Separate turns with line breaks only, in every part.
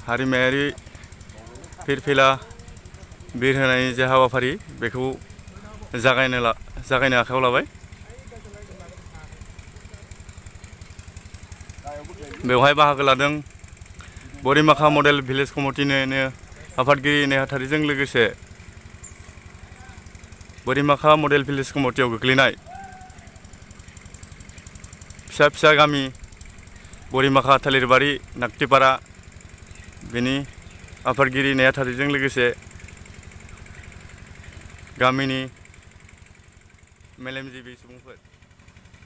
हारिमायारि फिरफिला बिर होनायनि जे हाबाफारि बेखौ जागायनो आखायाव लाबाय। बेवहाय बाहागो लादों बरिमाखा मडेल भिलेज कमिटिनिनो आफादगिरि नेहाथारिजों लोगोसे बरिमाखा मडेल भिलेज कमिटियाव गोग्लैनाय फिसा फिसा गामि बरिमाखा थालिरबारि नाक्टिपारा बेनि आफादगिरि नेहाथारिजों लोगोसे गामिनि मेलेमजिबि सुबुंफोर।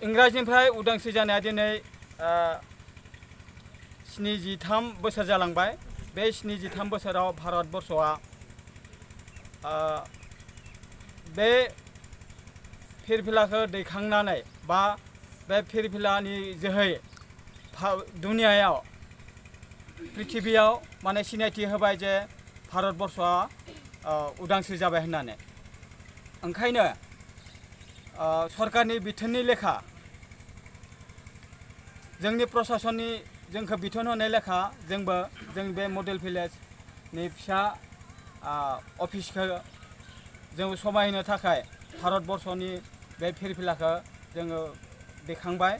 इंराजनिफ्राय उदांस्रि जानाया दिनै 73 बोसोर जालांबाय। बे 73 बोसोराव भारतबर्षआ बे फिरफिलाखौ दैखांनानै बा बे फिरफिलानि जोहै दुनियायाव पृथिबियाव माने सिनायथि होबाय जे भारतबर्षआ उदांस्रि जाबाय होननानै। ओंखायनो सरकारनि बिथोननि लेखा जोंनि प्रसासननि जोंखौ बिथोन होनाय लेखा जोंबो जों बे मडेल भिलेजनि फिसा अफिसखौ जों समायहोनो थाखाय भारतबर्षनि बे फिरफिलाखौ जोङो दैखांबाय।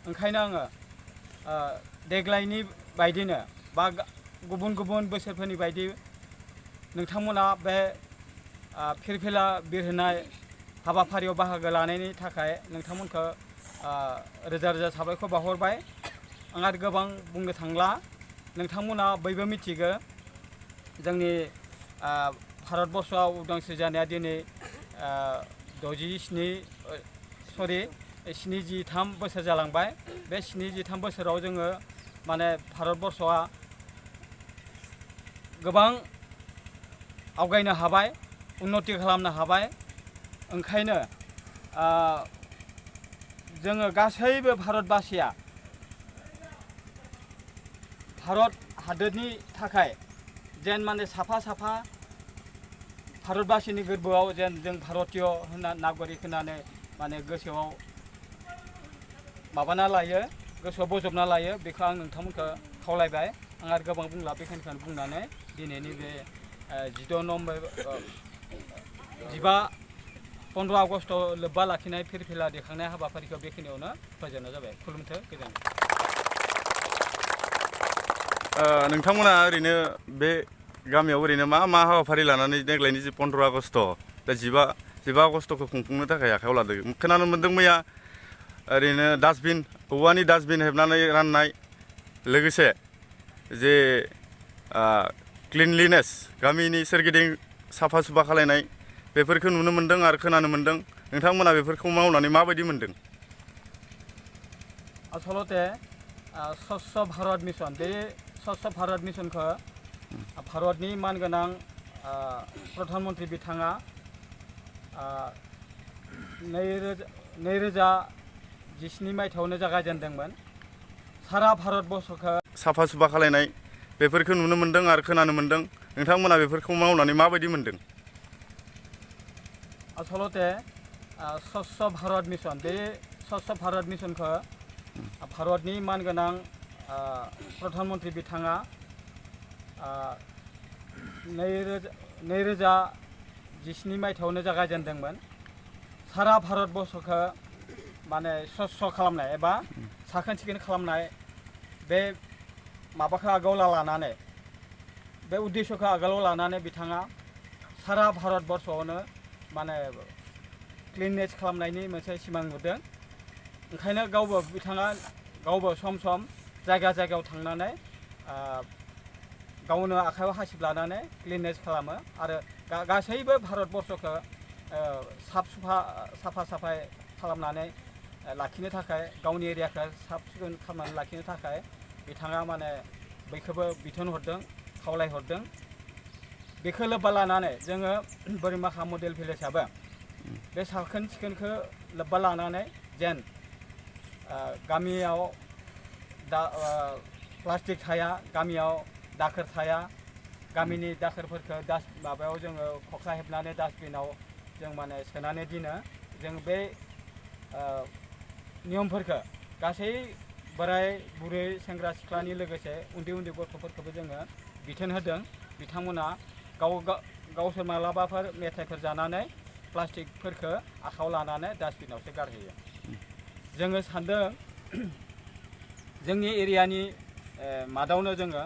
ओंखायनो आङो देग्लायनि बायदिनो बा गुबुन गुबुन बोसोरफोरनि बायदि नोंथांमोना बे फिरफिला बिरहोनाय हाबाफारियाव बाहागो लानायनि थाखाय नोंथांमोनखौ रोजा रोजा साबायखर बावहरबाय। आं आरो गोबां बुंनो थांला। नोंथांमोना बयबो मिथिगौ जोंनि भारतबर्षआव उदांस्रि जानाया दिनै 73 बोसोर जालांबाय। बे 73 बोसोराव जोङो माने भारतबर्षआ गोबां आवगायनो हाबाय, उन्नति खालामनो हाबाय। ओंखायनो जोङो गासैबो भारतबासिया भारत हादोरनि थाखाय जेन माने साफा साफा भारतबासिनि गोरबोआव जेन जों भारतीय होनना नागरिक होननानै माने गोसोआव माबाना लायो, गोसोआव बजबना लायो। बेखौ आं नोंथांमोनखौ खावलायबाय। आं आरो गोबां बुंला, बेखिनिखौनो बुंनानै दिनैनि बे 15 आगस्ट लोब्बा लाखिनाय फिरफिला दैखांनाय हाबाफारिखौ बेखिनियावनो फोजोबनाय जाबाय। खुलुमथों, गोजोन्थों।
नोंथांमोना ओरैनो बे गामियाव ओरैनो मा मा हाबाफारि लानानै देग्लायनि जे 15 आगस्ट दा 15 आगस्टखौ खुंफुंनो थाखाय आखायाव लादों? खोनानो मोन्दों मैया ओरैनो डास्टबिन, औवानि डास्टबिन हेबनानै राननाय, लोगोसे जे क्लिनलिनेस गामिनि सोरगिदिं साफा सुफा खालायनाय बेफोरखौ नुनो मोन्दों आरो खोनानो मोन्दों। नोंथांमोना बेफोरखौ मावनानै माबायदि मोन्दों?
आसलते स्वच्छ भारत मिशन, बे स्वच्छ भारत मिशनखौ भारतनि मानगोनां प्रधानमन्त्रि बिथाङा 2017 मायथाइयावनो जागायजेनदोंमोन। सारा भारतबर्षखौ
साफा सुफा खालायनाय बेफोरखौ नुनो मोन्दों आरो खोनानो मोन्दों। नोंथांमोना बेफोरखौ मावनानै माबायदि मोन्दों?
आसलते स्वच्छ भारत मिशन, बे स्वच्छ भारत मिशनखौ भारतनि मानगोनां प्रधानमन्त्रि बिथाङा 2017 मायथाइयावनो जागायजेनदोंमोन। सारा भारतबर्षखौ माने स्वच्छ खालामनाय एबा साखोन सिखोन खालामनाय बे माबाखौ आगोलाव लानानै, बे उद्देश्यखौ आगोलाव लानानै बिथाङा सारा भारतबर्षआवनो माने क्लिननेस खालामनायनि मोनसे सिमां नुदों। ओंखायनो बिथाङा गावबो सम सम जायगायाव थांनानै गावनो आखायाव हासिब लानानै क्लिननेस खालामो आरो गासैबो भारतबर्षखौ साफा खालामनानै लाखिनो थाखाय, गावनि एरियाखौ साब सिखोन खालामनानै लाखिनो थाखाय बिथाङा माने बयखौबो बिथोन हरदों, खावलायहरदों। बेखौ लोब्बा लानानै जोङो बोरिमाखा मडेल भिलेजाबो बे साखोन सिखोनखौ लोब्बा लानानै जेन गामियाव प्लास्टिक थाया, गामियाव दाखोर थाया, गामिनि दाखोरफोरखौ माबायाव जोङो खख्ला हेबनानै डास्टबिनाव जों माने सोनानै दिनो। जों बे नियमफोरखौ गासै बोराय बुरै सेंग्रा सिख्लानि लोगोसे उन्दै उन्दै गथ'फोरखौबो जोङो बिथोन होदों। बिथांमोना गावसोर मालाबाफोर मेथाइफोर जानानै प्लास्टिकफोरखौ आखायाव लानानै डास्टबिनावसो गारहैयो। जोङो सान्दों जोंनि एरियानि मादावनो जोङो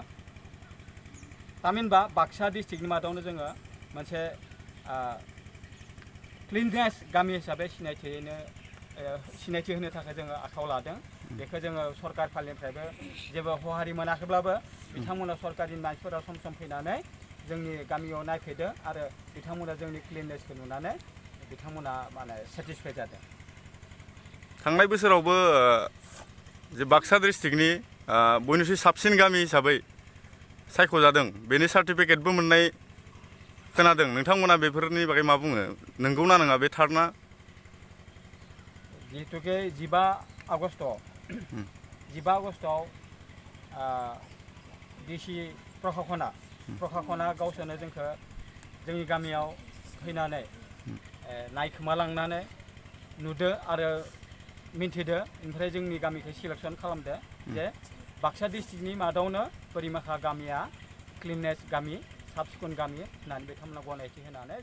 थामहिनबा बाक्सा डिस्ट्रिक्टनि मादावनो जोङो मोनसे क्लिननेस गामि हिसाबै सिनायथि होनो थाखाय जोङो आखायाव लादों। बेखौ जोङो सरकार फालनिफ्रायबो जेबो हहारि मोनाखैब्लाबो बिथांमोना सरकारनि मानसिफोरा सम सम फैनानै जोंनि गामियाव नायफैदों आरो बिथांमोना जोंनि क्लिननेसखौ नुनानै बिथांमोना माने सेटिसफाइ जादों।
थांनाय बोसोरावबो जे बाक्सा डिस्ट्रिक्टनि बयनिख्रुइ साबसिन गामि हिसाबै सायख'जादों, बेनि सार्टिफिकेटबो मोननाय खोनादों। नोंथांमोना बेफोरनि बागै मा बुङो? नंगौना नङा, बे थारना?
जिहेतुके 15 आगस्टआव डिसि प्रखाखना गावसोरनो जोंखौ जोंनि गामियाव फैनानै नायखोमालांनानै नुदो आरो मिन्थिदो। ओमफ्राय जोंनि गामिखौ सिलेक्सन खालामदो जे बाक्सा डिस्ट्रिक्टनि मादावनो बोरिमाखा गामिया क्लिननेस गामि, साब सिखोन गामि होननानै बिथांमोना गनायथि होनानै